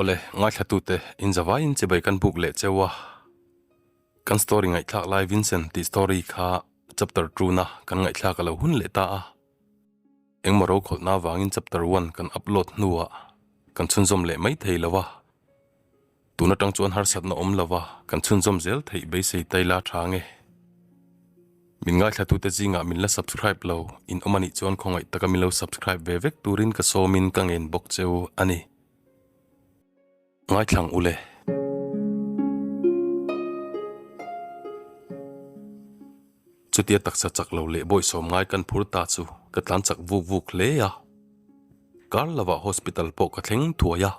Awle, ngaithlatute, in zavaiin chibai kan buk leh cheu a. Kan story ngaihthlak lai Vincent tih story kha chapter tuna kan ngaihthlak a lo hun leh ta a. Engmaw rokhawlhna avangin chapter one kan upload hnuah kan chhunzawm leh mai thei lo a. Tun atang chuan harsatna awm lo va, kan chhunzawm zel theih beisei tai la tha nge. Min ngaithlatute zingah min la subscribe lo in awm anih chuan khawngaih taka min lo subscribe ve vek turin ka sawmin ka ngen bawk cheu a ni. Ngaithlang ule. Chutia taksa chak lo leh bawihsawm ngai kan phur ta chu ka tlan chak vuk vuk hle a. Kar lovah hospital pawh ka thleng thuai a.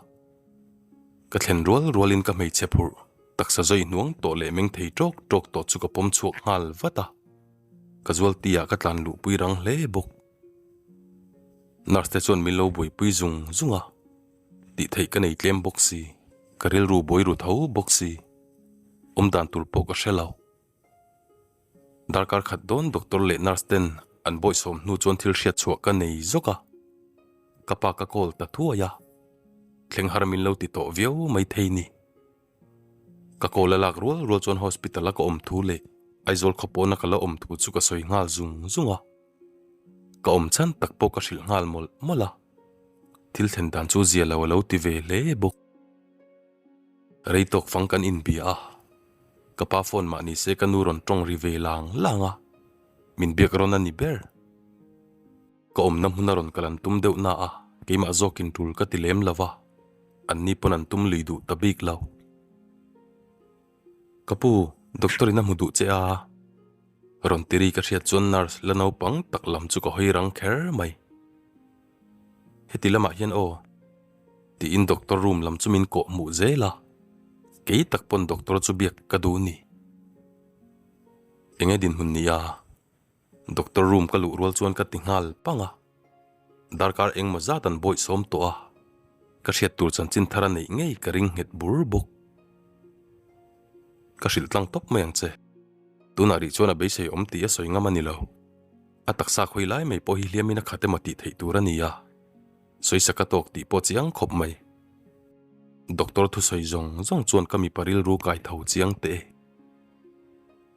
Ka thlen rual rualin ka hmeichhe phurh taksa zawi hnuang tawh leh meng thei tawk tawk tawh chu ka pawm chhuak nghal vat a, ka zualti ah ka tlan luhpui rang hle bawk. Nurse te chuan min lo buaipui zung zung a, tih theih ka nei tlem bawk si, ka rilru buai ru tho bawk si, awm dan tur pawh ka hre lo. Darkar khat dawn doctor leh nurse ten an bawihsawm hnu chuan thil hriat chhuah ka nei zawk a, ka pa ka call ta thuai a, thleng har min lo ti tawh viau mai thei ni. Ka call a lak rual rual chuan hospital a ka awm thu leh Aizawl khaw pawna ka la awm thu chu ka sawi nghal zung zung a, ka awm chhan tak pawh ka hrilh nghal mawlh mawlh a, thil thlen dan chu zia lo a lo ti ve hle bawk. Rei tawk fang kan inbia a, ka pa phone mah ni se ka nu rawn tawng ri ve lang lang a, min biak rawn a ni ber. Ka awmna hmun a rawn kal an tum deuh na a, keimah zawkin tul ka ti lem lo va, anni pawn an tum lui duh ta bik lo. Ka pu, doctor in a hmu duh che a, rawn ti ri ka hriat chuan nurse la naupang tak lam chu ka hawi rang kher mai. Heti lamah hian aw. Tiin doctor room lam chu min kawh hmuh zel a, kei tak pawn doctor chu biak ka duh ni. Enge dinhmun ni a? Doctor room ka luh rual chuan ka ti nghal pang a, darkar engmaw zat an bawih sawm tawh a, ka hriat tur chanchin thar a neih ngei ka ring nghet bur bawk. Ka hrilh tlang tawp mai ang che. Tunah rih chuan a beisei awm tih a sawi ngam a ni lo. A taksa khawi lai mai pawh hi hliamin a khat emaw tih theih tur a ni a. Sawisa ka tawk tih pawh chiang khawp mai. Doctor thusawi zawng zawng chuan ka mipa rilru kai tho chiang teh e.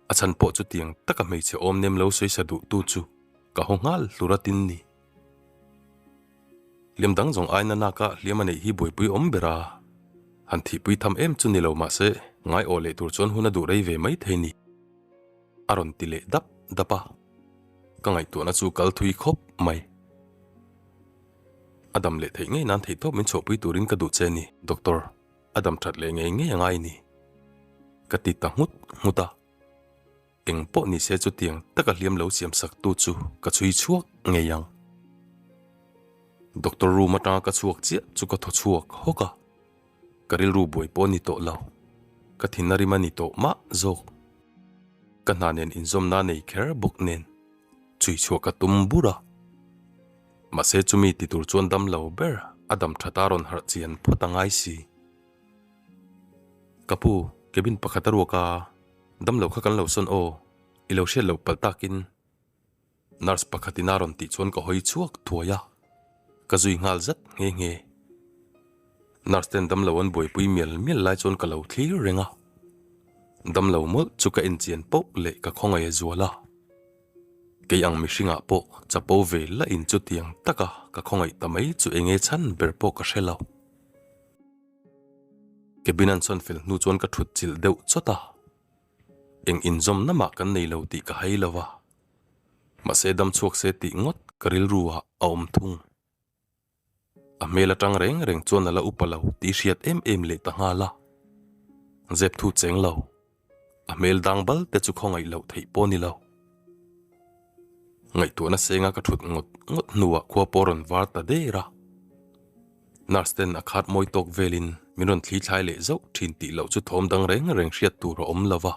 A chhan pawh chutiang taka hmeichhe awm nem lo sawisa duhtu chu ka haw nghal hlur a tin ni. Hliam dang zawng aina naka hliam a neih hi buaipui awm ber a, han thihpui tham em chu ni lo mahse ngai aw leh tur chuan hun a duh rei ve mai thei ni. A rawn ti leh dap dap a, ka ngaihtuahna chu kal thui khawp mai. A dam leh theih ngei nan theihtawp min chhuahpui turin ka duh che ni, Doctor. A dam that leh ngei ngei a ngai ni. Ka ti ta nghut nghut a. Eng pawh ni se chutiang taka hliam lo siam sak tu chu ka chhui chhuak ngei ang. Doctor room atanga ka chhuak chiah chu ka thaw chhuak hawk a. Ka rilru buai pawh a ni tawh lo. Ka thin a rim a ni tawh mah zawk. Ka hna nen inzawmna nei kher bawk nen. Chui chhuah ka tum bur a. Mahse chumi ti tur chuan dam lo ber a dam that a rawn harh chian phawt a ngai si. Ka pu, cabin pakhat a ruak a, dam lo kha kan lo sawn aw, i lo hriat loh palh takin nurse pakhatin a rawn tih chuan ka hawi chhuak thuai a, ka zui nghal zat nghe nghe. Nurse ten damlo an buaipui mial mial lai chuan ka lo thlir reng a, damlo mawlh chu ka enchian poh leh ka khawngaih a zual a. Kei ang mihringah pawh chapo ve la in chutiang taka ka khawngaih ta mai chu enge chhan ber pawh ka hre lo. Cabin an sawn fel hnu chuan ka thut chilh deuh chawt a, eng inzawmna mah kan nei lo tih ka hai lo va, mahse dam chhuak se tih ngawt ka rilru ah a awm thung. A hmel atang reng reng chuan a la upa lo tih hriat em em leh ta nghal a, zep thu cheng lo, a hmel dang bal te chu khawngaih loh theih pawh a ni lo. Ngaihtuahna senga ka thut ngawt ngawt hnuah khua pawh a rawn var ta der a, nurse ten a khat mawi tawk velin min rawn thli thlai leh zauh thin tih loh chu thawm dang reng reng hriat tur a awm lo va,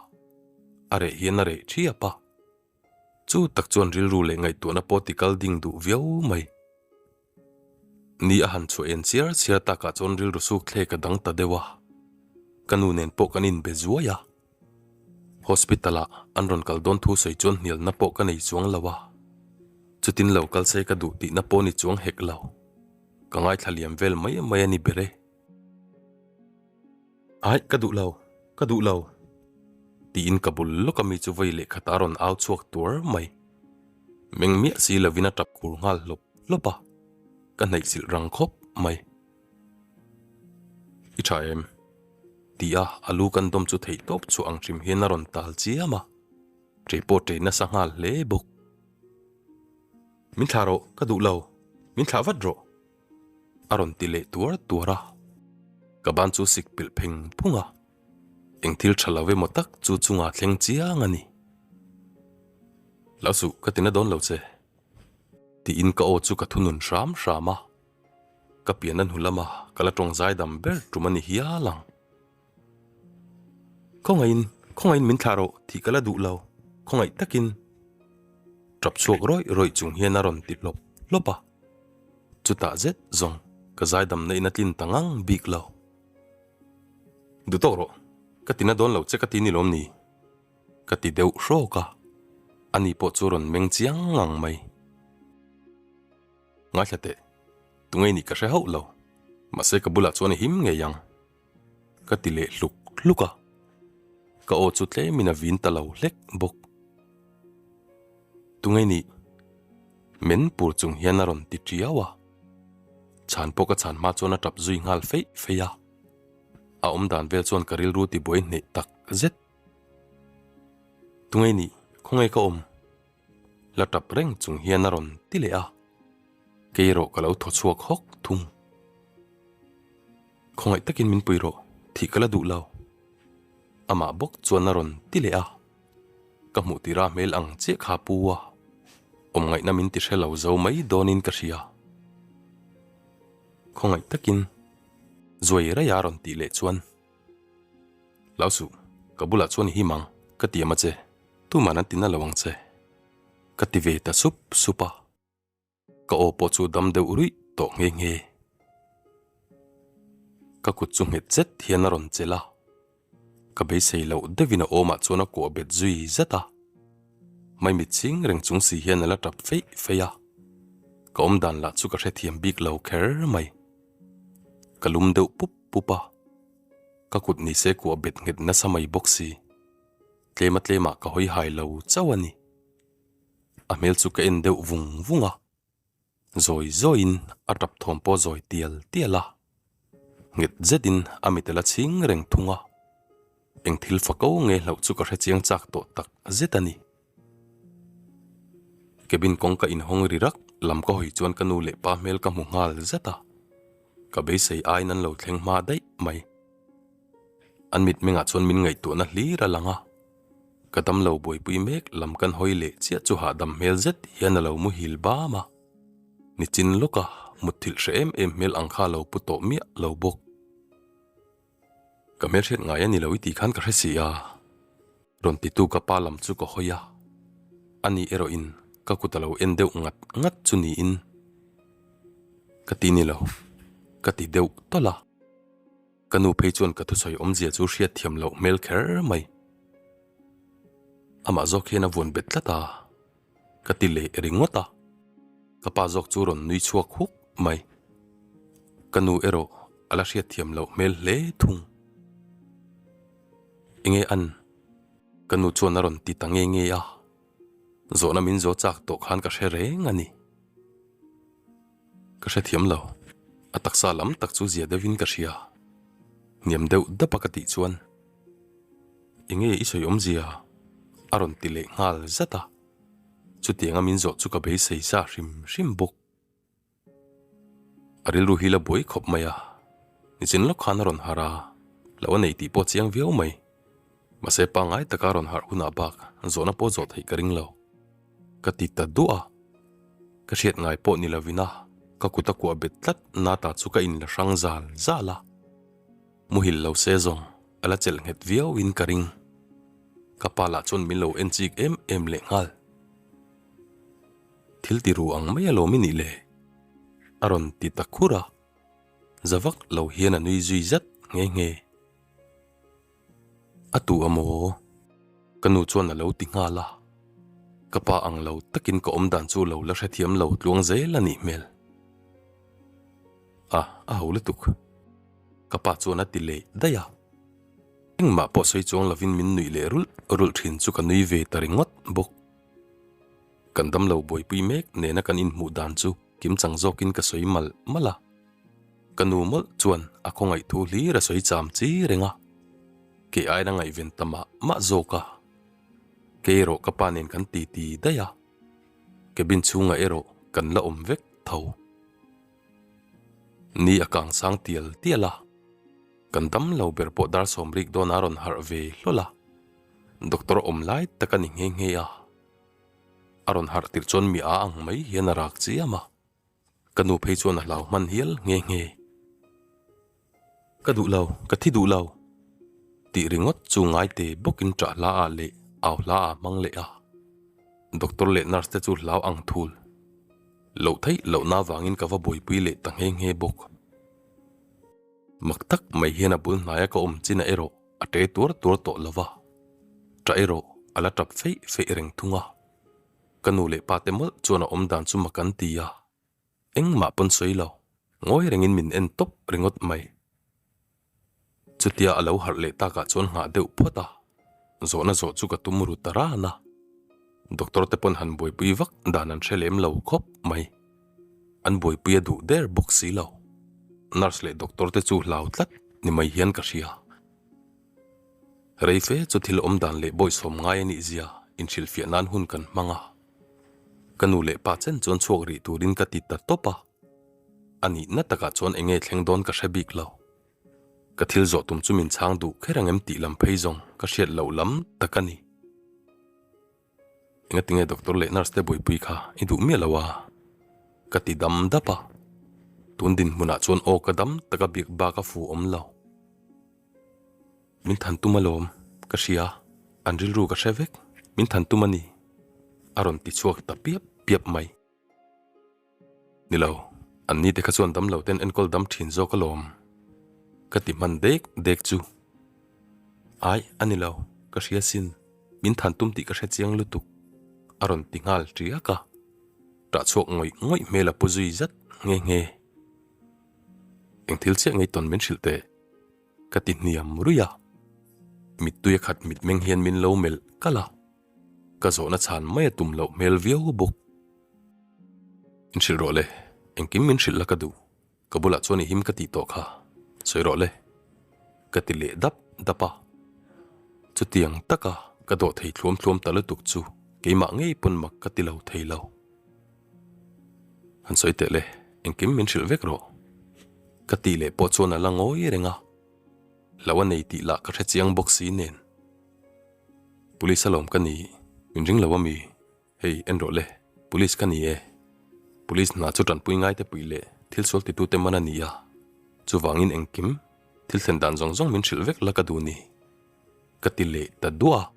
a reh hian a reh thiap a. Chu tak chuan rilru leh ngaihtuahna pawh ti kal ding duh viau mai. Ni a han chhuah en chiar chiar takah chuan rilru suk thlek a dang ta deuh a, ka nu nen pawh kan inbe zuai a. Hospital ah an rawn kal dawn thu sawi chuan hnialna pawh ka nei chuang lo a, chutin lo kal se ka duh tihna pawh ni chuang hek lo. Ka ngaithla liam vel mai mai a ni ber e. Aih, ka duh lo, ka duh lo, tiin ka bul lawka mi chu vawi leh khat a rawn au chhuak tuar mai. Meng miah si lovin a tap khur nghal hlawp hlawp a, ka hnaih silh rang khawp mai. I tha em? Ti a a lu kan dawm chu theih tawp chu ang hrim hian a rawn tal chiam a, ṭei pawh ṭei nasa nghal hle bawk. Min thlah rawh, ka duh lo, min thlah vat rawh. A rawn ti leh tuar tuar a, ka ban chu sik pilh pheng phung a, eng thil tha lo emaw tak chu chungah thleng chiang a ni. Lo suh, ka tina dawn lo che, tiin ka aw chu ka thunun hram hram a, ka pian a hnu lama ka la tawng zaidam ber tum a ni hial ang. Khawngaihin, khawngaihin min thlah rawh tih ka la duh lo, khawngaih takin. Tap chhuak rawih rawih chung hian a rawn ti hlawp hlawp a. Chutah zet zawng ka zaidamna in a tlin ta ngang bik lo. Duh tawk rawh, ka tina dawn lo che ka ti ni lawm ni? Ka ti deuh hrawk a, ani pawh chu rawn meng chiang ngang mai. Ngaithla teh, tunge nih ka hre hauh lo, mahse ka bulah chuan i him ngei ang. Ka ti leh hluk hluk a, ka aw chu tlemin a vin ta lo hlek bawk. Tunge nih? Men pur chung hian a rawn ti tiau a, chhan pawh ka chhan hma chuan a tap zui nghal feih feih a, a awm dan vel chuan ka rilru ti buai hneh tak zet. Tunge nih? Khawnge ka awm? La tap reng chung hian a rawn ti leh a, kei erawh ka lo thaw chhuak hawk thung. Khawngaih takin min pui rawh, thih ka la duh lo. Amah bawk chuan a rawn ti leh a, ka hmuh tira hmel ang chiah kha pu a, awm ngaihna min ti hre lo zo mai dawnin ka hria. Khawngaih takin Zuai Raia rawn tih leh chuan, Lau suh, ka bulah chuan i him ang, ka ti am a che, tuman an ti na lo ang che, ka ti ve ta sup sup a. Ka aw pawh chu dam deuh ruih tawh nghe nghe. Ka kut chu nghet zet hian a rawn chelh a, ka beisei loh deuhin a awmah chuan a kuah bet zui zet a. Maimit ching reng chung si hian a la tap feih feih a, ka awmdan lah chu ka hrethiam bik lo kher mai. Ka lum deuh pup pup a, ka kut ni se kuah bet nghet nasa mai bawk si. Tlema tlemah ka hawi hai lo chauh a ni. A hmel chu ka en deuh vung vung a, zawi zawiin a tap thawm pawh zawi tial tial a, nghet zetin a mit a la chhing reng thung a, eng thil fa ko nge hlauh chu ka hre chiang chak tawh tak zet a ni. Cabin kawngka inhawng ri rak lam ka hawi chuan ka nu leh pa hmel ka hmu nghal zet a, ka beisei aiin an lo thleng hma daih mai. An mitmengah chuan min ngaihtuahna hlir a lang a. Ka damlo buaipui mek lam kan hawi leh chiah chu hahdam hmel zet hian a lo muhil bam a. Nichin lawka mutthilh hre em em hmel ang kha a lo pu tawh miah lo bawk. Ka hmelhriat ngai a ni lo i tih khan ka hre si a. Rawn titu ka pa lam chu ka hawi a. Ani erawhin ka kut a lo en deuh ngat ngat chu niin ka ti ni lo, ka ti deuh tawlh a. Ka nu phei chuan ka thusawi awmzia chu hriat thiam loh hmel kher mai. Amah zawk hian a vuan bet tlat a, ka ti leh ringawt a. Ka pa zawk chu rawn nui chhuak huk mai. Ka nu erawh a la hriat thiam loh hmel hle thung. Enge an? Ka nu chuan a rawn ti ta nge nge a. Zawhna min zaw chak tawh khan ka hre reng a ni. Ka hrethiam lo, a taksa lam tak chu zia deuhin ka hria. Hniam deuh dap a ka tih chuan, Enge i sawi awmzia? a rawn ti leh nghal zat a. Chutianga min zawh chu ka beisei sa hrim hrim bawk. A rilru hi la buai khawp mai a, nichin lawk khan a rawn harh a, lo a nei tih pawh chiang viau mai. Mahse pangngai taka a rawn harh hunah bak zawhna pawh zawh theih ka ring lo. Ka ti ta duah a, ka hriat ngai pawh ni lovin a ka kut a kuah bet tlat nata chu ka inla hrang zal zal a, muhil lo se zawng a la chelh nghet viau in ka ring. Ka pa lah chuan min lo en chik em em leh nghal. Thil ti ru ang mai alawm i nih le? A rawn ti ta khur a, za vak lo hian a nui zui zat nghe nghe. A tu a maw? Ka nu chuan a lo ti nghal a, ka pa ang lo takin ka awm dan chu lo la hrethiam lo tluang zel a nih hmel. A, a ho lutuk. Ka pa chuan a ti leh daih a. Engmah pawh sawi chuang lovin min nuih leh rulh rulh thin chu ka nui ve ta ringawt bawk. Kan damlo buaipui mek nena kan inhmuh dan chu kimchang zawkin ka sawi malh malh a. Ka nu mawlh chuan a khawngaih thu hlir a sawi cham chi reng a. Kei aiin a ngaihven ta mah mah zawk a. Kei erawh ka pa nen kan titi daih a. Cabin chhungah erawh kan la awm vek tho. Ni a kang sang tial tial a. Kan dam lo ber pawh dar sawmrik dawn a rawn harh ve hlawl a. Doctor awm lai tak a ni nghe nghe a. A rawn harh tirh chuan mi a ang mai hian a rak chiam a. Ka nu phei chuan a hlau hman hial nghe nghe. Ka duh lo, ka thi duh lo. Tih ringawt chu ngaite bawkin ṭah hla ah leh au hla ah hmang leh a. Doctor leh nurse te chu hlau ang thul. Loh theih lohna avangin ka va buaipui leh ta nghe nghe bawk. Mak tak mai hian a bul hnaia ka awm chinah erawh a ṭe tuar tuar tawh lo va. Ṭah erawh a la ṭap feih feih reng thung a. Ka nu leh pa te mawlh chuan a awm dan chu mak an ti a. Engmah pawn sawi lo, ngawi rengin min en tawp ringawt mai. Chutia a lo harh leh takah chuan nghah deuh phawt a, zawhna zawh chu ka tum ru ta ran a. Doctor te pawn han buaipui vak dan an hre lem lo khawp mai. An buaipui a duh der bawk si lo. Nurse leh doctor te chu hlau tlat ni mai hian ka hria. Rei fe chu thil awm dan leh bawihsawm ngai a nih zia inhrilhfiah nan hun kan hmang a. Ka nu leh pa chen chuan chhuak rih turin ka ti ta tawp a. A nihna takah chuan eng nge thleng dawn ka hre bik lo. Ka thil zawh tum chu min chhang duh kher ang em tih lam phei zawng ka hriat loh lam tak a ni. Engatinge doctor leh nurse te buaipui kha i duh miah lo a? Ka ti dam dap a. Tun dinhmunah chuan aw ka dam taka biak bak a fu awm lo. Min than tum alawm, ka hria, an rilru ka hre vek, min than tum a ni, a rawn ti chhuak ta piap piap mai. Ni lo, an ni te kha chuan damlo ten enkawl dam thin zawk alawm, ka ti hman dek dek chu. Ai, a ni lo, ka hria sin, min than tum tih ka hre chiang lutuk, a rawn ti nghal tiak a. Tah chhuak ngawih ngawih hmel a pu zui zat nghe nghe. Eng thil chiah ngei tawn min hrilh teh? Ka ti hniam ruih a, mittui a khat mitmeng hian min lo melh kalh a, ka zawhna chhan mai a tum loh hmel viau bawk. In hrilh rawh le, engkim min hrilh la ka duh, ka bulah chuan i him ka tih tawh kha, sawi rawh le. Ka ti leh dap dap a, chutiang taka ka dawh thei thluam thluam ta lutuk chu keimah ngei pawn mak ka ti lo thei lo. Han sawi teh le, engkim min hrilh vek rawh. Ka tih leh pawh chuan a la ngawi reng a, lo a nei tih lah ka hre chiang bawk si nen. Police alawm ka ni, min ring lo ami? Hei, en rawh le, police ka ni e. Police hna chu tanpui ngai te puih leh thil sual titute man a ni a, chuvangin engkim thil thlen dan zawng zawng min hrilh vek la ka duh ni. Ka ti leh ta duah a.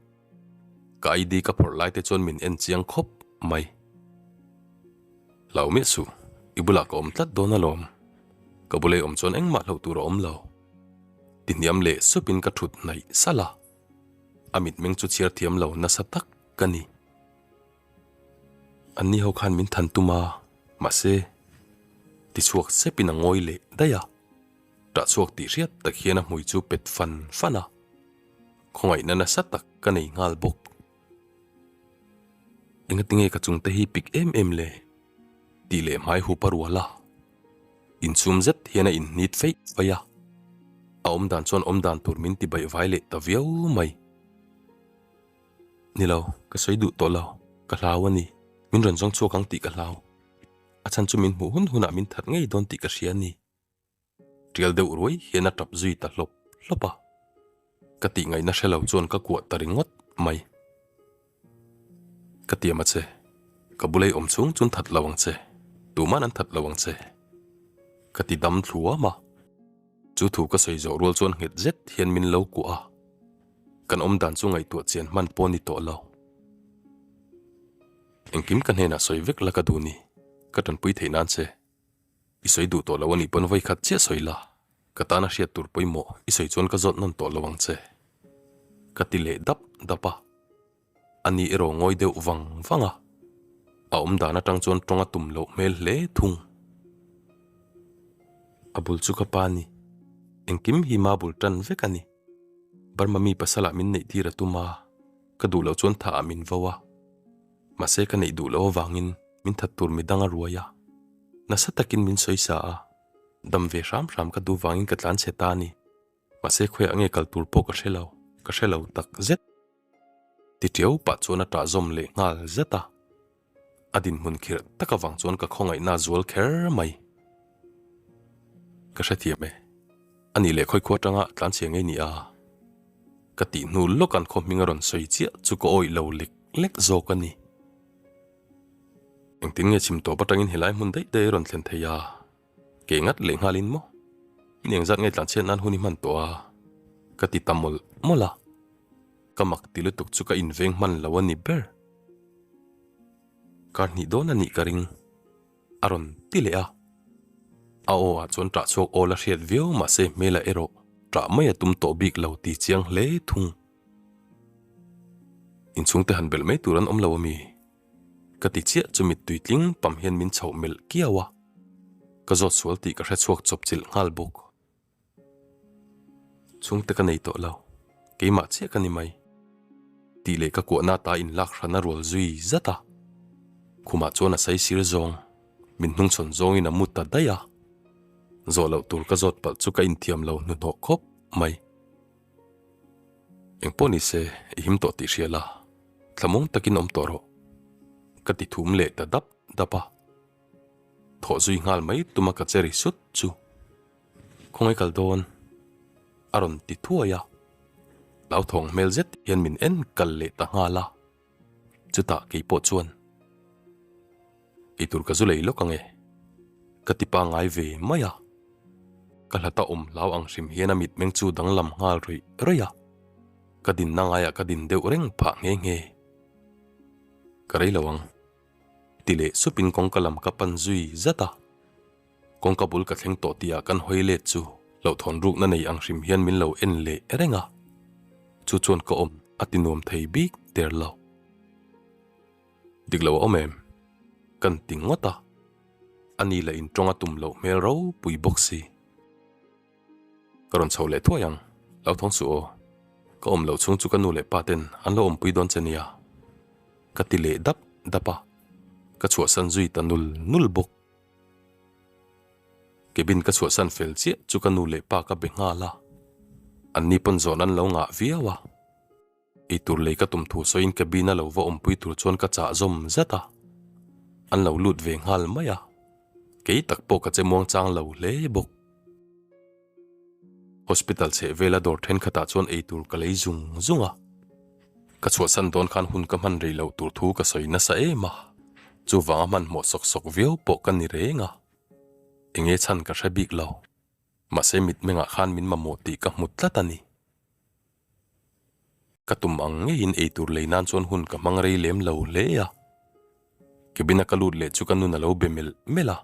Ka ID ka phawrh lai te chuan min en chiang khawp mai. Hlau miah suh, i bulah ka awm tlat dawn alawm. Ka bula i awm chuan engmah hlauh tur a awm lo. Ti hniam leh supin ka thut hnaih salh a. A mitmeng chu chhiar thiam lo nasa tak ka ni. Anni ho khan min than tum a, mahse, tichhuak sepin a ngawi leh daih a. Tah chhuak tih hriat tak hian a hmui chu pet fan fan a, khawngaihna nasa tak ka nei nghal bawk. Engatinge ka chungte hi pik em em le? tih leh hmai hup a rual a, inchhum zet hian a inhnit feih feih a, a awmdan chuan awmdan tur min ti baihvai leh ta viau mai. Ni lo, ka sawi duh tawh lo, ka hlau a ni, min rawn zawng chhuak ang tih ka hlau. A chhan chu min hmuh hun hunah min that ngei dawn tih ka hria a ni. Tial deuh ruai hian a tap zui ta hlawp hlawp a. Ka tih ngaihna hre lo chuan ka kuah ta ringawt mai. Ka tiam a che, ka bulei awm chhung chuan that lo ang che, tuman an that lo ang che. Ka ti dam thluam a. Chu thu ka sawi zawh rual chuan nghet zet hian min lo kuah a. Kan awm dan chu ngaihtuah chian hman pawh ni tawh lo. Engkim ka hnenah sawi vek la ka duh ni, ka tanpui theih nan che. I sawi duh tawh lo a nih pawn vawi khat chiah sawi la, ka tana hriat tur pawimawh i sawi chuan ka zawt nawn tawh lo ang che. Ka ti leh dap dap a, a ni erawh ngawi deuh vang vang a, a awm dan atang chuan tawng a tum loh hmel hle thung. A bul chu ka pa ni, engkim hi ma bul tan vek a ni. Burma mi pasalah min neih tir a tum a, ka duh loh chuan thah ah min vo a. Mahse ka neih duh loh avangin min that tur midang a ruai a. Nasa takin min sawi sa a, dam ve hram hram ka duh vangin ka tlan chhe ta a ni. Mahse khawiah nge kal tur pawh ka hre lo, ka hre lo tak zet. Ti tiau pah chuan a ṭah zawm leh nghal zet a. A dinhmun khirh tak avang chuan ka khawngaihna a zual kher mai. Ka hrethiam e. A nih leh khawi khua atanga tlanchhia ngei ni a? Ka tih hnu lawk an khaw hming a rawn sawi chiah chu ka awih lo lek lek zawk a ni. Engtin nge chhim tawp atangin helai hmun daih daih a rawn thlen thei a? Ke ngat leh nghalin maw? Ni engzat nge tlanchhiat nan hun i hman tawh a? Ka ti ta mawlh mawlh a. Ka mak ti lutuk chu ka inveng hman lo a ni ber. Kar hnih dawn a nih ka ring. A rawn ti leh a. A aw ah chuan ṭah chhuak awl a hriat viau mahse hmel ah erawh ṭah mai a tum tawh bik lo ti chiang hle thung. Inchhungte han belh mai tur an awm lo a mi? Ka ti chiah chu mittui tling pam hian min chhoh melh kiau a, ka zawt sual tih ka hre chhuak chawp chilh nghal bawk. Chhungte ka nei tawh lo, keimah chiah ka ni mai. Tih leh ka kuahna ta inlak hran a rual zui zat a, khumah chuan a sai sir zawng, min hnungchhawn zawngin a mu ta daih a. Zawh loh tur ka zawt palh chu ka inthiam lo hnuhnawh khawp mai. Engpawh ni se, i him tawh tih hria la, thlamung takin awm tawh rawh. Ka ti thum leh ta dap dap a. Thawh zui nghal mai tuma ka che ri sut chu. Khawngaih kal dawn? A rawn ti thuai a. Hlauthawng hmel zet hian min en kal leh ta nghal a. Chutah kei pawh chuan, Eitur ka zu lei lawk ang e, ka ti pangngai ve mai a. Ka hlata awm hlau ang hrim hian a mitmeng chu danglam nghal ruih ruih a. Ka dinna ngaiah ka din deuh reng phah nghe nghe. Ka rei lo ang, ti leh supin kawngka lam ka pan zui zat a. Kawngka bul ka thleng tawh tihah kan hawi let chu hlauhthawn rukna nei ang hrim hian min lo en leh reng a, chu chuan ka awm a ti nuam thei bik der lo. Dik lo a awm em? Kan ti ngawt a, ani lah in tawng a tum loh hmel ropui bawk si. Ka rawn chho leh thuai ang, hlauthawng suh aw. Ka awm loh chhung chu ka nu leh pa ten an lo awmpui dawn che nia. Ka ti leh dap dap a, ka chhuahsan zui ta nul nul bawk. Cabin ka chhuahsan fel chiah chu ka nu leh pa ka be nghal a, anni pawn zawn an lo ngah viau a. Eitur lei ka tum thu sawiin cabin a lo va awmpui tur chuan ka chah zawm zat a, an lo lut ve nghal mai a, kei tak pawh ka che muang chang lo hle bawk. Hospital chheh vela dawr thenkhatah chuan eitur ka lei zung zung a, ka chhuahsan dawn khan hun ka hman rei loh tur thu ka sawi nasa em a, chuvanga hmanhmawh sawk sawk viau pawh ka ni reng a, enge chhan ka hre bik lo, mahse mitmengah khan min mamawh tih ka hmu tlat a ni. Ka tum ang ngeiin eitur lei nan chuan hun ka hmang rei lem lo hle a. Cabin a ka lut leh chu ka nun a lo be melh melh a.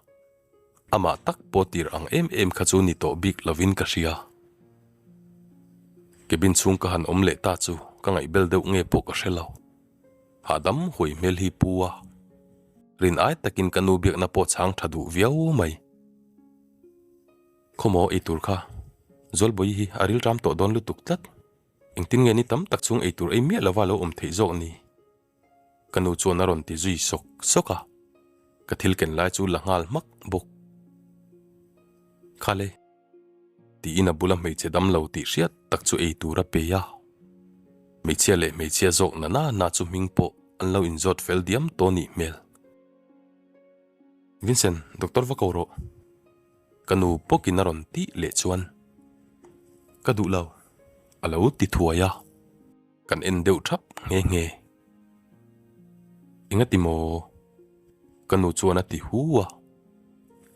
Amah tak pawh tir ang em em kha chu ni tawh bik lovin ka hria. Cabin chhung ka han awm leh ta chu ka ngaihbel deuh nge pawh ka hre lo. Hahdam huai hmel hi pu a. Rin ai takin ka nu biakna pawh chhang tha duh viau mai. Khawmaw eitur kha Zualbawi hi a rilram tawh dawn lutuk tlat. Engtin nge ni tam tak chung eitur ei miah lova lo awm theih zawk ni? Ka nu chuan a rawn ti zui sawk sawk a, ka thil ken lai chu la nghal hmak bawk. Khale. Tiin a bula hmeichhe dam lo tih hriat tak chu eitur a pe a. Hmeichhia leh hmeichhia zawk na na na chu hming pawh an lo inzawt fel diam tawh nih hmel. Vincent, doctor va ko rawh. Ka nu bawkin a rawn tih leh chuan ka duh lo a lo ti thuai a, kan en deuh thap nghe nghe. Engati maw? Ka nu chuan a ti hu a,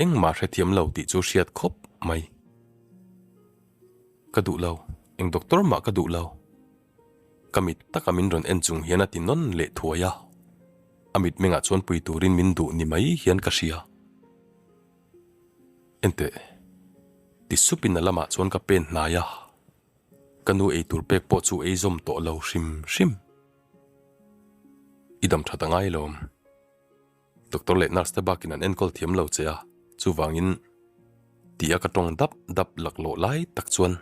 engmah hrethiam lo tih chu hriat khawp mai. Ka duh lo, eng doctor mah ka duh lo. Ka mit taka min rawn en chung hian a ti nawn leh thuai a, a mitmengah chuan pui turin min duh ni mai hian ka hria. Enteh, ti supin a lamah chuan ka pen hnai a, ka nu eitur pek pawh chu ei zawm tawh lo hrim hrim. I dam that a ngai lawm. Doctor leh nurse te bakin an enkawl thiam lo che a, chuvangin ti a ka tawng dap dap laklawh lai tak chuan.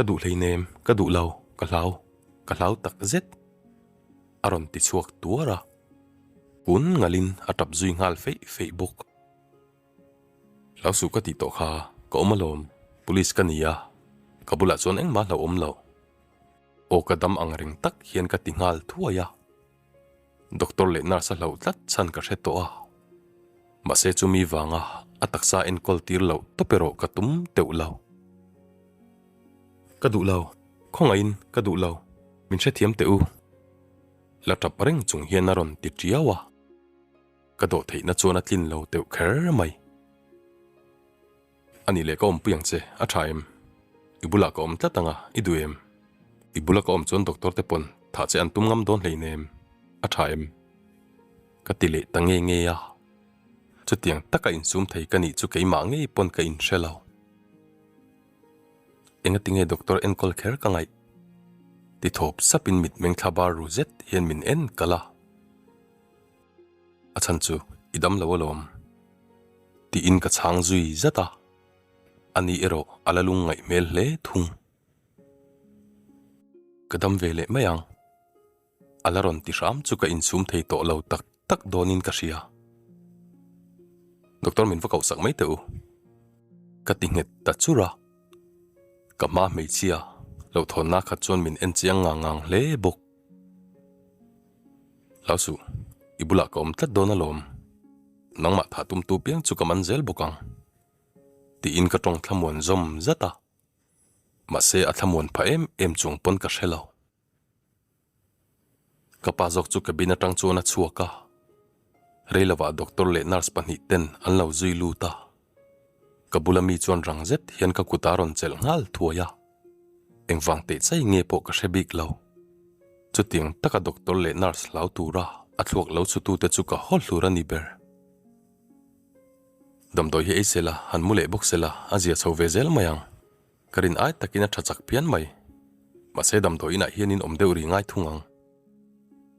Ka duh hleinem, ka duh lo, ka hlau, ka hlau tak zet, a rawn ti chhuak tuar a. Kun ngalin a tap zui nghal feih feih bawk. Hlau suh ka tih tawh kha, ka awm alawm, police ka ni a, ka bulah chuan engmah hlauh awm lo. Aw ka dam ang reng tak hian ka ti nghal thuai a. Doctor leh nurse a hlauh tlat chhan ka hre tawh a. Mahse chumi vanga a taksa enkawl tir loh tawp erawh ka tum teuh lo. Ka duh lo, khawngaihin ka duh lo, min hrethiam teh u. La tap reng chung hian a rawn ti tiau a. Ka dawh theihna chuan a tlin lo teuh kher mai. A nih leh ka awmpui ang che, a tha em? I bulah ka awm tlat ang a, i duh em? I bula ka awm chuan doctor te pawn thah che an tum ngam dawn hleinem, a tha em? Ka ti leh ta nge nge a. Chutiang taka insum thei ka nih chu keimah ngei pawn ka inhre lo. Engati nge doctor enkawl kher ka ngaih? Ti thawp sapin mitmeng thla bar ru zet hian min en kalh a. A chhan chu i dam lo alawm. Tiin ka chhang zui zat a, ani erawh a la lung ngaih hmel hle thung. Ka dam ve leh mai ang. A la rawn ti hram chu ka insum thei tawh lo tak tak dawnin ka hria. Doctor min va koh sak mai teh u. Ka ti nghet ta chur a. Ka hma hmeichhia hlauhthawnna khat chuan min en chiang ngang ngang hle bawk. Hlau suh, i bulah ka awm tlat dawn alawm. Nangmah thah tumtu piang chu ka man zel bawk ang. Tiin ka tawng thlamuan zawm zat a. Mahse a thlamuan phah em em chuang pawn ka hre lo. Ka pa zawk chu cabin atang chuan a chhuak a. Rei lovah doctor leh nurse pahnih ten an lo zui lut a. Ka bula mi chuan rang zet hian ka kut a rawn chelh nghal thuai a. Engvang teh chai nge pawh ka hre bik lo. Chutiang taka doctor leh nurse hlau tura a thluak lo chhutute chu ka haw hlur a ni ber. Damdawi hi ei sela, han mu leh bawk sela, a zia chho ve zel mai ang. Ka rin ai takin a tha chak phian mai. Mahse damdawi inah hian in awm deuh ri ngai thung ang.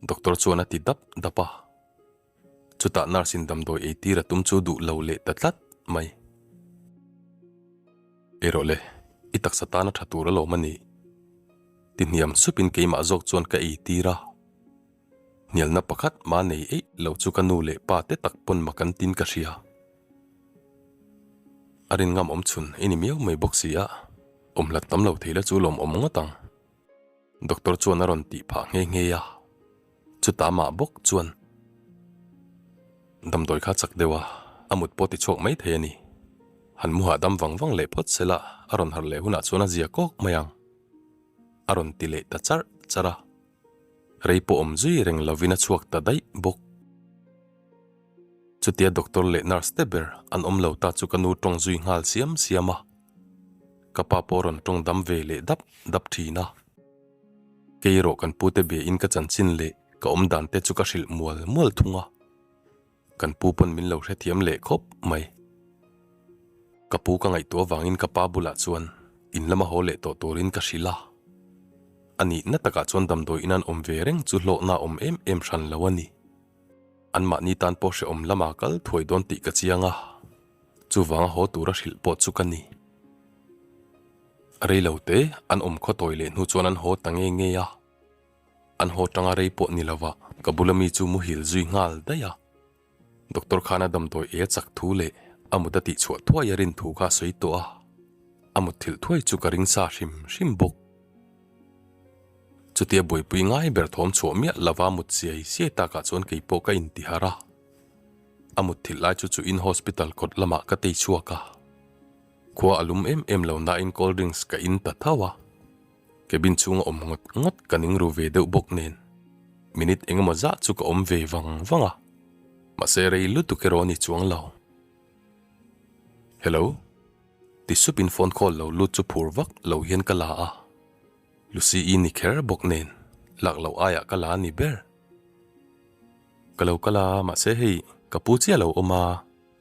Doctor chuan a ti dap dap a. Chutah nurse in damdawi ei tir a tum chu duh lo leh ta tlat mai. Ei rawh le, i taksa tana tha tur alawm a ni. Ti hniam supin keimah zawk chuan ka ei tir a. Hnialna pakhat mah nei eih lo chu ka nu leh pa te tak pawn mak an tin ka hria. A rin ngam awm chhun i ni miau mai bawk si a, awm hlat tam lo thei la chu lawm awm ngawt ang. Doctor chuan a rawn tih phah nghe nghe a, chutah mah bawk chuan damdawi kha chak deuh a, a mut pawh ti chhuak mai thei a ni. Han mu hahdam vang vang leh phawt sela a rawn harh leh hunah chuan a zia kawk mai ang. A rawn ti leh ta charh charh a. Rei pawh awm zui reng lovin a chhuak ta daih bawk. Chutia doctor leh nurse te ber an awm lo ta chu ka nu tawng zui nghal siam siam a. Ka pa pawh rawn tawng dam ve leh dap dap thin a. Kei erawh kan pute bia in ka chanchin leh ka awm dan te chu ka hrilh mual mual thung a. Kan pu pawn min lo hrethiam leh khawp mai. Ka pu ka ngaihtuah avangin ka pa bulah chuan in lama haw leh tawh turin ka hrilh a. A nihna takah chuan damdawi in an awm ve reng chu hlawhna a awm em em hran lo a ni. Anmahni tan pawh hrehawm lama kal thuai dawn tih ka chiang a, chuvanga haw tura hrilh pawh chu ka ni. Rei lo te an awm khawtawi leh hnu chuan an haw ta nge nge a. An haw tanga rei pawh ni lova ka bula mi chu muhil zui nghal daih a. Doctor khan a damdawi e chak thu leh a mut a tihchhuah thuai a rin thu kha a sawi tawh a, a mut thilh thuai chu ka ring sa hrim hrim bawk. Chutia buaipui ngai ber thawm chhuah miah lova mut siai siai takah chuan kei pawh ka intiharh a. A mut thilh lai chu chu in hospital kawt lamah ka tei chhuak a. Khua a lum em em lo nain cold drinks ka in ta tho a. Cabin chhunga awm ngawt ngawt ka ning ru ve deuh bawk nen minute eng emaw zah chu ka awm ve vang vang a, mahse rei lutuk erawh a ni chuang lo. Hello? Ti supin phone call lo lut chu phur vak lo hian ka la a, Lucy-i ni kher bawk nen lak loh aiah ka la a ni ber. Ka lo kal a, mahse hei ka pu chiah lo awm a,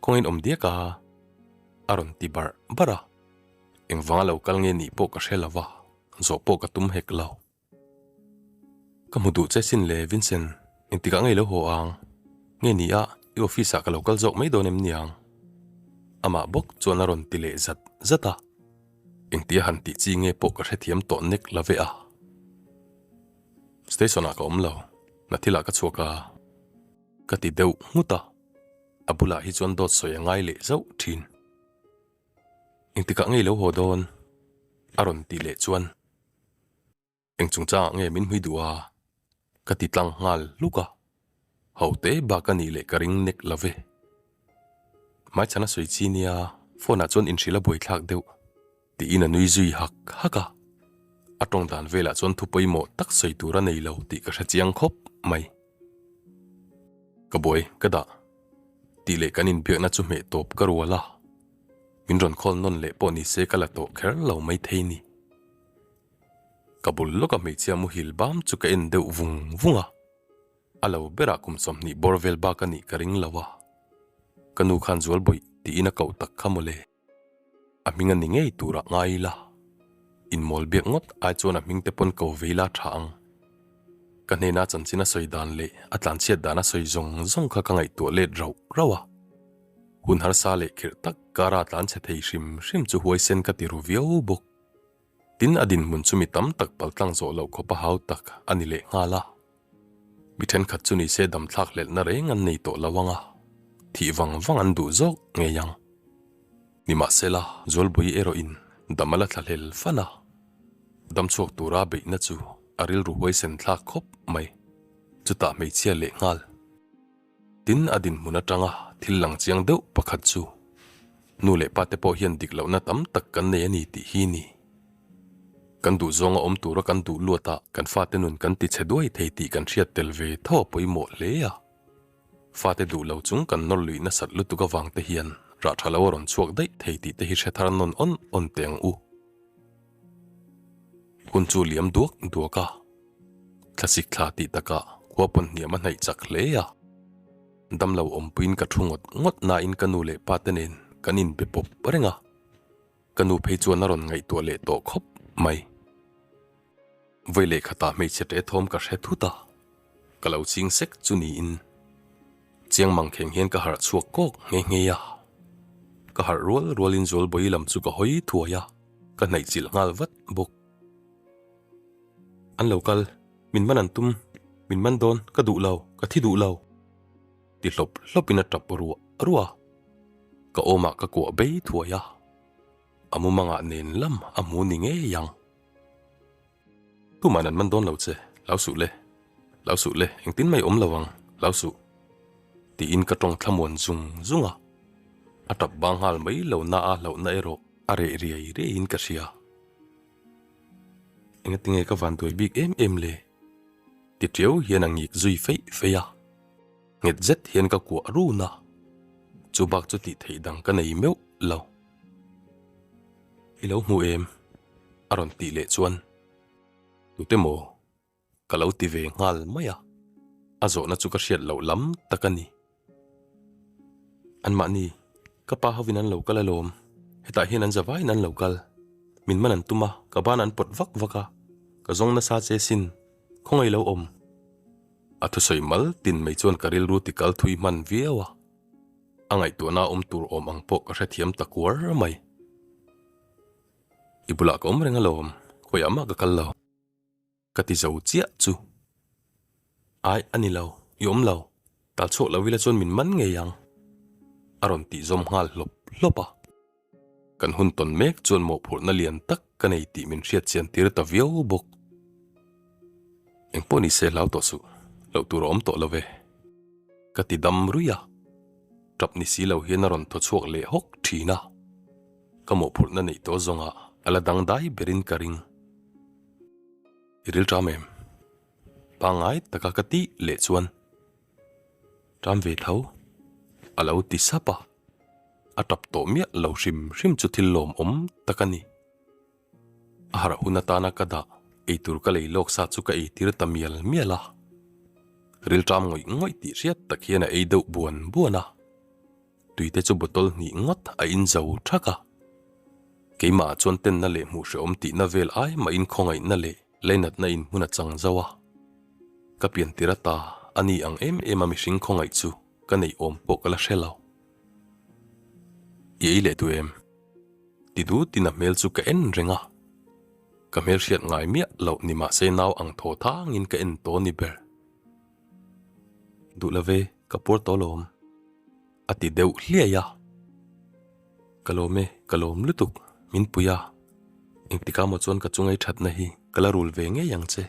kawngin awm diak a, a rawn ti barh barh a. Engvanga lo kal nge nih pawh ka hre lo va, zawh pawh ka tum hek lo. Ka hmu duh che sin le Vincent, engtikah nge i lo haw ang? Nge ni a, i office ah ka lo kal zawk mai dawn em niang? Amah bawk chuan a rawn ti leh zat zat a. Engtia han tih chi nge pawh ka hrethiam tawh nek la ve a. Station ah ka awm lo, hna thil ah ka chhuak a. Ka ti deuh nghut a, a bulah hi chuan dawt sawi a ngai leh zauh thin. Engtikah nge i lo haw dawn? A rawn tih leh chuan. Eng chungchangah nge min hmui duh a? Ka ti tlang nghal hluk a, ho te bak a nih leh ka ring nek lo ve. Hmaichhana sawi chi nia phone ah chuan inhrilh a buaithlak deuh tiin a nui zui hak hak a. A tawng dan velah chuan thu pawimawh tak sawi tur a nei lo tih ka hre chiang khawp mai. Ka buai, ka dah tih leh kan inbiakna chu hmeh tawp ka rual a, min rawn call nawn leh pawh ni se ka la tawh kher lo maithei ni. Ka bul lawka hmeichhia muhil bam chu ka en deuh vung vung a, a lo berah kum 20 bawr vel bak a nih ka ring lo a, ka nu khan zual bawih tiin a koh tak kha mawle. A hming a ni ngei turah ngai ila, inmawl biak ngawt ai chuan a hming te pawn ko ve ila tha ang. Ka hnena chanchin a sawi dan leh a tlanchhiat dan a sawi zawng zawng kha ka ngaihtuah let rauh rauh a, hun harsa leh khirh tak kara tlanchhe thei hrim hrim chu huaisen ka ti ru viau bawk. Tin, a dinhmun chu mi tam tak paltlang zawh loh khawp a hau tak a ni leh nghal a. Mi thenkhat chu nise damthlak hlelhna reng an nei tawh lo ang a, thih vang vang an duh zawk ngei ang. Nimahsela, Zualbui erawhin dam a la thla hlel fan a, damchhuak tura beihna chu a rilru huaisen thlak khawp mai. Chutah hmeichhia leh nghal. Tin, a dinhmun atanga thil lang chiang deuh pakhat chu nu leh pa te pawh hian dik lohna tam tak kan nei a ni tih hi ni. Kan duh zawnga awm tura kan duh luatah kan fate nun kan ti chhe duai thei tih kan hriat tel ve tho a pawimawh hle a. Fate duh lo chung kan nawr luih nasat lutuk avang te hian rah tha lo a rawn chhuak daih thei tih te hi hre thar nawn awn awn teh ang u. Hun chu liam duak duak a. Thlasik thla tih takah khua pawn hniam a hnaih chak hle a. Damlo awmpuiin ka thu ngawt ngawt nain ka nu leh pa te nen kan inbe pawp reng a. Ka nu phei chuan a rawn ngaihtuah leh tawh khawp mai. Vawi leh khatah hmeichhe ṭe thawm ka hre thut a, ka lo ching sek chu niin chiang mangkheng hian ka harh chhuak kawk nghe nghe a. Ka harh rual rualin Zualbawi lam chu ka hawi thuai a, ka hnaih chilh nghal vat bawk. An lo kal, min man an tum, min man dawn, ka duh lo, ka thi duh lo. Ti hlawp hlawpin a tap ruah ruah a, ka awmah ka kuah bei thuai a, a mumangah nen lam a hmu ni ngei ang. Tuman an man dawn lo che, hlau suh le, hlau suh le, engtin mai awm lo ang, hlau suh. Tiin ka tawng thlamuan zung zung a, a tap bang nghal mai lo na a hlauhna erawh a reh riai riaiin ka hria. Engatinge ka van duai bik em em le? Ti tiau hian a ngik zui feih feih a, nghet zet hian ka kuah run a, chu bak chu tih theih dang ka nei meuh lo. I lo hmu em? A rawn tih leh chuan, Tute maw? Ka lo ti ve nghal mai a, a zawhna chu ka hriat loh lam tak a ni. Anmahni, ka pa hovin an lo kal alawm, hetah hian an zavaiin an lo kal. Min man an tum a, ka ban an pawt vak vak a, ka zawng nasa che sin, khawngaih lo awm. A thusawi mal tin mai chuan ka rilru ti kal thui hman viau a, a ngaihtuahna awm tur awm ang pawh ka hrethiam ta kuar mai. I bulah ka awm reng alawm, khawiah mah ka kal lo. Ka ti zo chiah chu. Ai, a ni lo, i awm lo, tal chhuak lo ila chuan min man ngei ang, a rawn tih zawm nghal hlawp hlawp a. Kan hun tawn mek chuan mawhphurhna lian tak ka nei tih min hriat chian tir ta viau bawk. Engpawh ni se hlau tawh suh, loh tur a awm tawh lo ve, ka ti dam ruih a. Tap ni si lo hian a rawn thaw chhuak leh hawk thin a. Ka mawhphurhna neih tawh zawngah a la dangdai berin ka ring. I ril ṭam em? Pangngai taka ka tih leh chuan ṭam ve tho a lo ti sap a, a ṭap tawh miah lo hrim hrim chu thil lawmawm tak a ni. A harh hun atana ka dah eitur ka lei lawk sa chu ka eitir ta mial mial a, ril ṭam ngawih ngawih tih hriat tak hian a ei deuh buan buan a. Tuite chu bottle hnih ngawt a in zo thak a. Keimahah chuan tenna leh hmuh hrehawm tihna vel ai mahin khawngaihna leh leinatna in hmun a chang zo a. Ka pian tir ata a ni ang em em a mihring khawngaih chu ka neih awm pawh ka la hre lo. I ei leh duh em? Ti dutin a hmel chu ka en reng a, ka hmel hriat ngai miah loh ni mahse nau ang thaw thangin ka en tawh ni ber. Duh love, ka puar tawh lawm. A ti deuh hliai a. Ka lawm e, ka lawm lutuk, min pui a. Engtikah maw chuan ka chungai thatna hi ka la rul ve ngei ang che.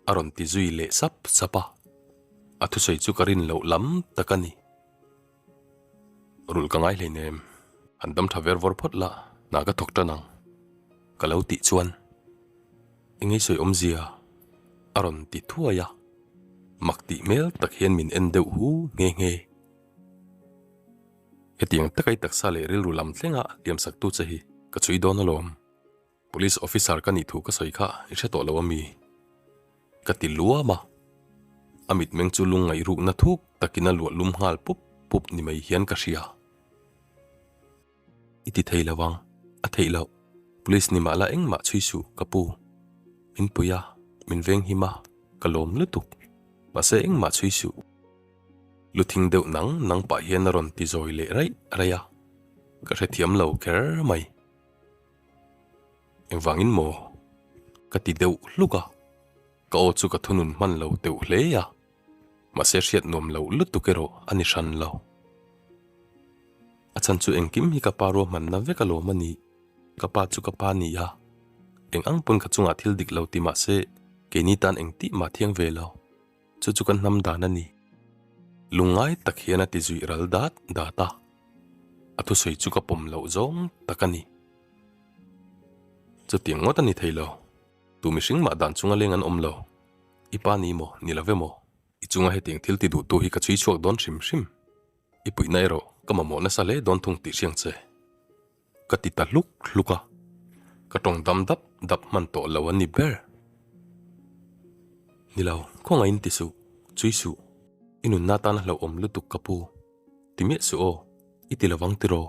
A rawn ti zui leh sap sap a. A thusawi chu ka rin loh lam tak a ni. Rulh ka ngai hleinem, han dam tha ver vawr phawt la, hna ka thawk tan ang. Ka lo tih chuan eng ei sawi awmzia a rawn ti thuai a, mak tih hmel tak hian min en deuh hu nghe nghe. Hetiang taka i taksa leh rilru lam thlenga hliamsaktu che hi ka chhui dawn alawm. Police officer ka nih thu ka sawi kha i hre tawh lo a mi? Ka ti luam a, a mitmeng chu lungngaih rukna thuk takin a luah lum nghal pup pup ni mai hian ka hria. I ti thei lo ang, a theih loh. Police ni mah la engmah chhui suh ka pu. Min pui a, min veng him a, ka lawm lutuk. Mahse engmah chhui suh. Lu thing deuh nang nang pah hian a rawn ti zawi leh raih raih a, ka hrethiam lo kher mai. Engvangin maw? Ka ti deuh hluk a, ka aw chu ka thunun hman lo deuh hle a, mahse hriat nuam loh lutuk erawh a ni hran lo. A chhan chu engkim hi ka pa ruahmanna vek alawm a ni, ka pa chu ka pa ni a, eng ang pawn ka chungah thil dik lo ti mahse keini tan engtih mah thiang ve lo. Chu chu kan hnam dan a ni. Lungngai tak hian a ti zuih ral dat dat a, a thusawi chu ka pawm loh zawng tak a ni. Chutiang ngawt a ni thei lo, tu mihring mah dan chunga leng an awm lo. I pa ni maw, ni lo ve maw? I chunga hetiang thil ti duhtu hi ka chhui chhuak dawn hrim hrim. I puihna erawh ka mamawh nasa hle dawn thung tih hriang che. Ka ti ta hluk hluk a, ka tawng dam dap dap hman tawh lo a ni ber. Ni lo, khawngaih in ti suh, chui suh, i nunna tan a hlauhawm lutuk ka pu, ti miah suh aw, i ti lovang tiraw?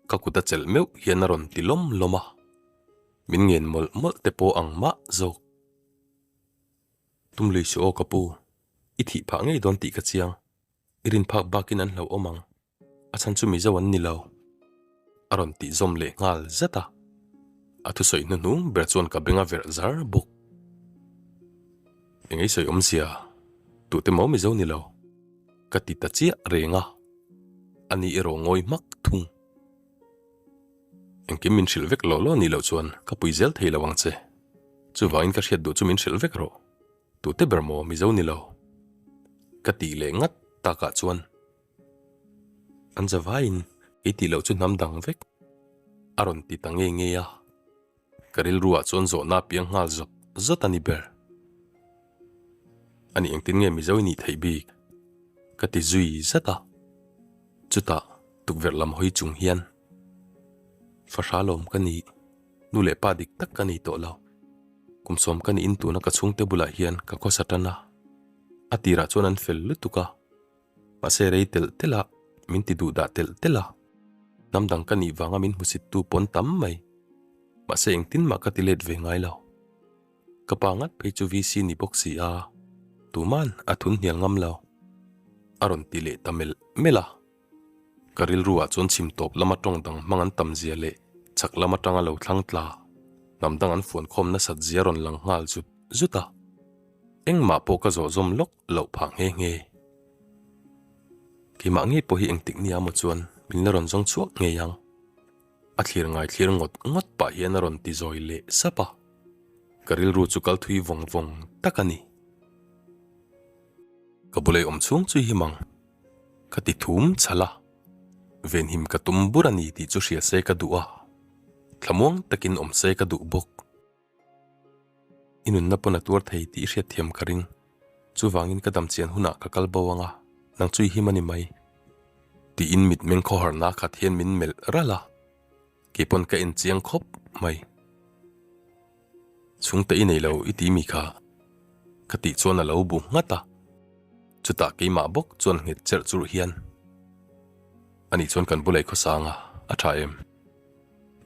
Ka kut a chelh meuh hian a rawn ti lawm lawm a, min ngen mawlh mawlh te pawh ang mah zawk. Tum lui suh aw ka pu, i thih phah ngei dawn tih ka chiang, i rin phak bakin an hlauhawm ang. A chhan chu Mizo an ni lo, a rawn tih zawm leh nghal zat a. A thusawi hnuhnung ber chuan ka beng a verh zar bawk. Eng ei sawi awmzia, tute maw Mizo ni lo? Ka ti ta chiah reng a, ani erawh ngawi hmak thung. Engkim min hrilh vek lawh lawh nih loh chuan ka pui zel thei lo ang che. Chuvangin ka hriat duh chu min hrilh vek rawh. Tute ber maw Mizo ni lo? Ka tih leh ngat takah chuan. An zavaiin kei tih loh chu hnam dang vek a rawn ti ta ngei ngei a, ka rilruah chuan zawhna a piang nghal zawt zawt a ni ber. Ani engtin nge Mizo i nih theih bik? Ka ti zui zat a, chutah tukverh lam hawi chung hian Fahra lawm ka ni, nu leh pa dik tak ka nei tawh lo. Kum sawm ka niin tuna ka chhungte bulah hian ka khawsa tan a, a tirah chuan an fel lutuk a. Mahse rei telh telh a, min ti duh dah telh telh a. Hnam dang ka nih vanga min hmusit tu pawn tam mai. Mahse engtin mah ka ti let ve ngai lo. Ka pa ngat phei chu VC ni bawk si a, tuman a thun hnial ngam lo. A rawn ti leh ta melh melh a. Ka rilru ah chuan chhim tawp lama tawng dang hmang an tam zia leh chhak lam atanga lo thlang tla, hnam dang an fuan khawm nasat zia rawn lang nghal zut zut a. Engmah pawh ka zawh zawm lawk loh phah nghe nghe. Keimah ngei pawh hi engtik nia maw chuan min la rawn zawng chhuak ngei ang. A thlir ngai thlir ngawt ngawt pah hian a rawn ti zawi leh sap a. Ka rilru chu kal thui vawng vawng tak a ni. Ka bulei awm chhung chu hi mang. Ka ti thum chhal a. Venhim ka tum bur a ni tih chu hria se ka duh a. Thlamuang takin awm se ka duh bawk. I nunna pawn a tuar thei tih i hriat thiam ka ring. Chuvangin ka dam chian hunah ka kal bo ang a, nang chu i him a ni mai. Tiin mitmeng khawharna khat hian min melh ralh a, kei pawn ka en chiang khawp mai. Chhungte i nei lo i ti mi kha? Ka tih chuan a lo bu nghat a, chutah keimah bawk chuan nghet cherh churh hian, Ani chuan kan bulei khawsang a, a tha em?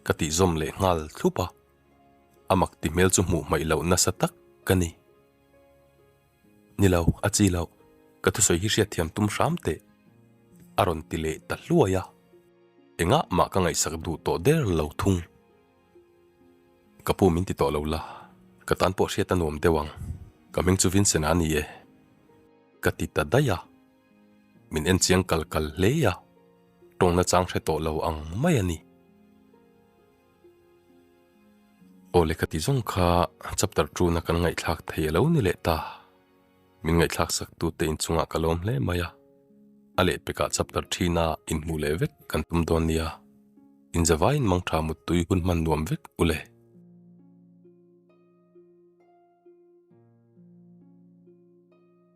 Ka tih zawm leh nghal thlup a. A mak ti hmel chu hmuh hmaih loh nasa tak ka ni. Ni lo, a chi loh, ka thusawi hi hriatthiam tum hram teh, a rawn ti leh ta hluai a. Engah mah ka ngaihsak duh tawh der lo thung. Ka pu min ti tawh lo la, ka tan pawh hriat a nuam deuh ang. Ka hming chu Vincent a ni e. Ka ti ta daih a. Min en chiang kal kal hle a, tawng nachang hre tawh lo ang mai a ni. Aw lehkha ti zawng kha chapter tuna kan ngaihthlak thei a lo ni leh ta. Min ngaihthlak sak tute inchungah ka lawm hle mai a, a lehpekah chapter thina inhmuh leh vek kan tum dawn nia. Inzavaiin mangtha muttui hun hman nuam vek u le.